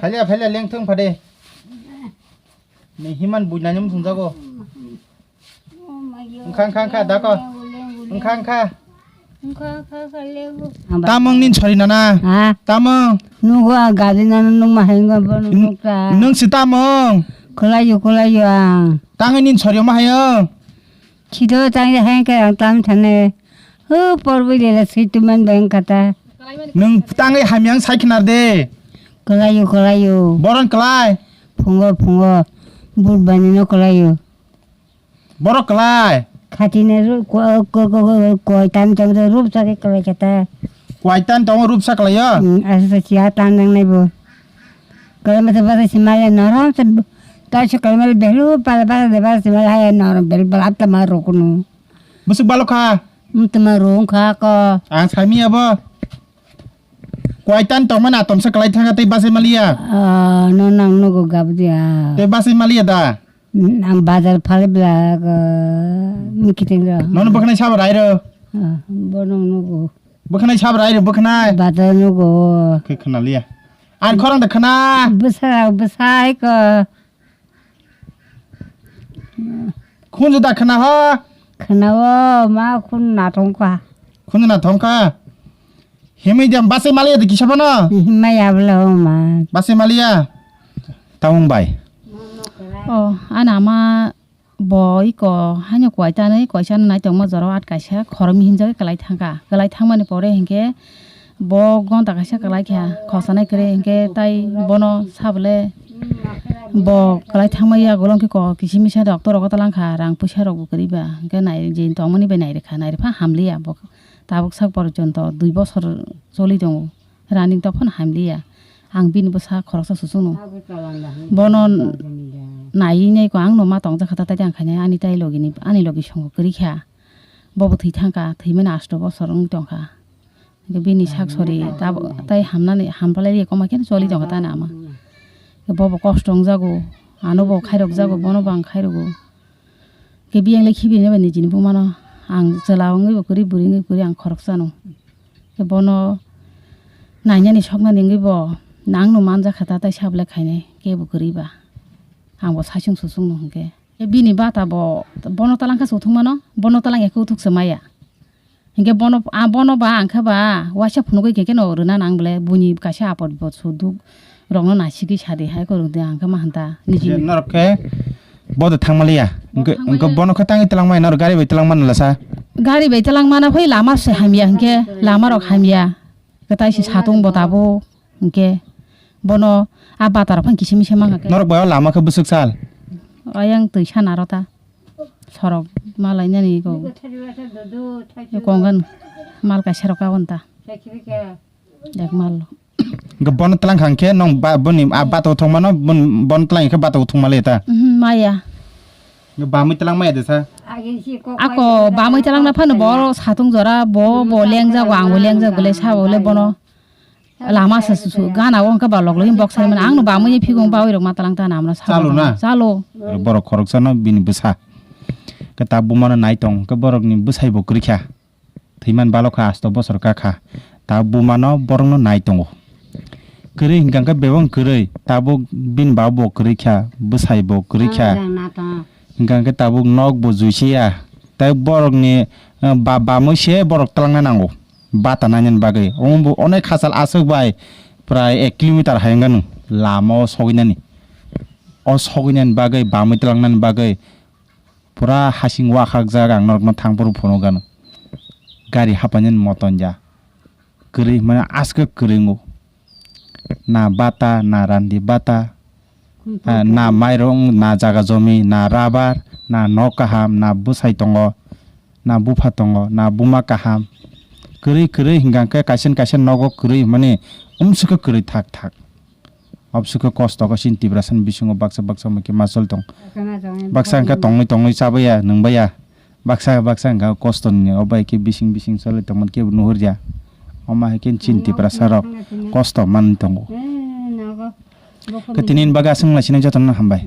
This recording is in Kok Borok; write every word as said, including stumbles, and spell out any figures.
Phalia, phalia, lengthung phade. Ni himan buinani msung jago. Wngkha, wngkha, wngkha, dako. Wngkha, wngkha. Tamung nin sori nana. Ha? Tamung. Nugo a gari nana nung ma hengo bono nukta. Nung si tamung. Kulayo, kulayo ang. Tangwi nin sori ma hayo. Chido tangwi hengke ang tam thane. Ho porbo lela swi tuman beng kata. Nung tangwi hamyang sai khnar de. Kulayo, kulayo. Boron klai. Phungo, phungo. Bur bani no kulayo. Borok kwlai. Khatine ru-, ko-, ko-, ko-, ko-, koi tam tong do rup sa ke kwlai kata. Kwai tam tong rup sa kwlai yo? Hmm, asa sa sia tam nang nai bo. Kwlai masa basa si maya norom sa b-, ta si kwlai mala belu pala basa de basa si mala haya norom belu bala ta ma ro kunu. Busuk balo kha. Hmm, ta ma ro kha ko. Ang sami abo. Kwai tam tong mana tom sa kwlai thanga tei basa maliya. Ah, no nang no go gab dia. Tei basa maliya da. Ang bazar phale bla, ah, mikiteng ra. Nono bwkhanai sabo rai ro. Ah, bono nugo. Bwkhanai sabo rai ro, bwkhanai. Bazar nugo. Khe khna liya. Ang khorang da khna. Bwsa, bwsai ko. Khunju da khna ho. Khna o, ma khun na thong kha. Khunju na thong kha. Himwi jam base maliya de kisa bono? Himai abla o ma. Base maliya. Tamung bai. O, ana ma bo iko haino kwai tanwi kwai chana nai tongma jora at kaisa khoroknwi himjagwi kwlai thangkha. Kwlai thangmani pore hinkhe bo gonta kaisa kwlai kha, khosanai kwrwi hinkhe tai bono sabole bo kwlai thangma yagulo hinkhe ko kisi misa doctor rogo talangkha, rang puisa rokbo kwrwi ba hinkhe nai je tongmani bai nai rwkha, nai rwpha hamliya bo. Tabuk sak porjonto dui bosor choli tongo. Running to phano hamliya. Ang bini bwsa khoroksa susungno. Bono naiwi nai ko ang no ma tongjakha ta, tai ang khainai ani tai logi ni, ani logi songo kwrwi kha. Bobo thwi thangkha, thwimani asto bosor wng tongkha. Bini sak sori tab-, tai hamnani, hampalai koma khe choli tongkha ta na ama. Bobo kosto wngjago, ano bo khairok jago, bono bo ang khairogo. Khe biyang le khibi nai bai nijini bumano ang chwla wngwi bo kwrwi, bwrwi wngwi kwrwi ang khoroksano. Khe bono nainani soknani wngwi bo nangno manjakha ta, tai sabole khainai kebo kwrwi ba. Ang bo saichung suchungno hwnkhe. Khe bini bata bo bono talangkha se uthukmano, bono talang ya khe uthuk se maya. Hinkhe bono, a, bono ba ang khe ba waisa phunugwi khe khe no rwna nang bole, buini kaisa apot bo suduk rokno naisigwi sadi hai kwrwngde ang khe ma hanta niji. Je norok khe bodo thangmaliya. Hinkhe, hinkhe bono khe tangwi twlangmani norok gari bai twlangmani lasa? Gari bai twlangmana phai lama se hamya hinkhe, lama rok hamya. Kwtai se satung bo tabuk hinkhe bono a bata rok phai kisimisa mangkha khe. Norok bai o lama khe bwswk sal? Ayang twisa narota. Sorok malainani ko. Kongkan mal kaisa rok kagon ta. Ek mal. Hinkhe bono twlang kha hinkhe nong ba boni a bata o thwngmano bon-, bono twlang hinkhe bata o thwngmale ta. Mhm, maya. Hinkhe bamwi twlang maya de sa? Ako bamwi twlang na phano bo satung jora bo, bo lengjago, ang bo lengjago le sabo le bono. Lama se su, su, gana o wngkha ba lok lok bok sai mani. Ang no bamwi ni phigong bawi rok ma talang ta namna sa. Chalo na? Chalo. Borok khoroksa no bini bwsa. Khe ta buma no nai tong, khe borok ni bwsai bo kwrwi kha. Thwiman balo kha, asto bosor ka kha. Ta buma no borok no nai tongo. Kwrwi hinkha khe bebak kwrwi, tabuk bini baba bo kwrwi kha, bwsai bo kwrwi kha. Hinkha khe tabuk nok bo juiya. Tai borok ni, eh, ba, bamwi se borok twlang na nango. Bata nainani bagwi. Omo bo onek hachal aswk bai prai ek kilometer hai wngkha nwng lama o sogwi nani. O sogwi nani bagwi, bamwi twlang nani bagwi pura hasing wakhak jak ang norok no thang phuru phunuk gano. Gari hapainani moton ja. Kwrwi hwnmani aswk kwrwi wngo. Na bata, na randi bata, ah, na mairung, na jaga jomi, na rabar, na nok kaham, na bwsai tongo, na bupha tongo, na buma kaham. Kwrwi, kwrwi hinkha khe kaisa, kaisa nogo kwrwi hwnmani umsukhe kwrwi thak, thak. Obsukhe kosto khe chini Tiprasani bisingo baksa, baksa hwnba khe ma choli tong. Baksa hwnkhe tongwi, tongwi chabaiya, nwngbaiya. Baksa baksa wngkha kostoni, o bai khe bising bising choli tongmani kebo nuhurya. Omo hai khe chini Tiprasa rok kosto manwi tongo. Khe tini ni bagwi aswk wnglaisino jotono hambai.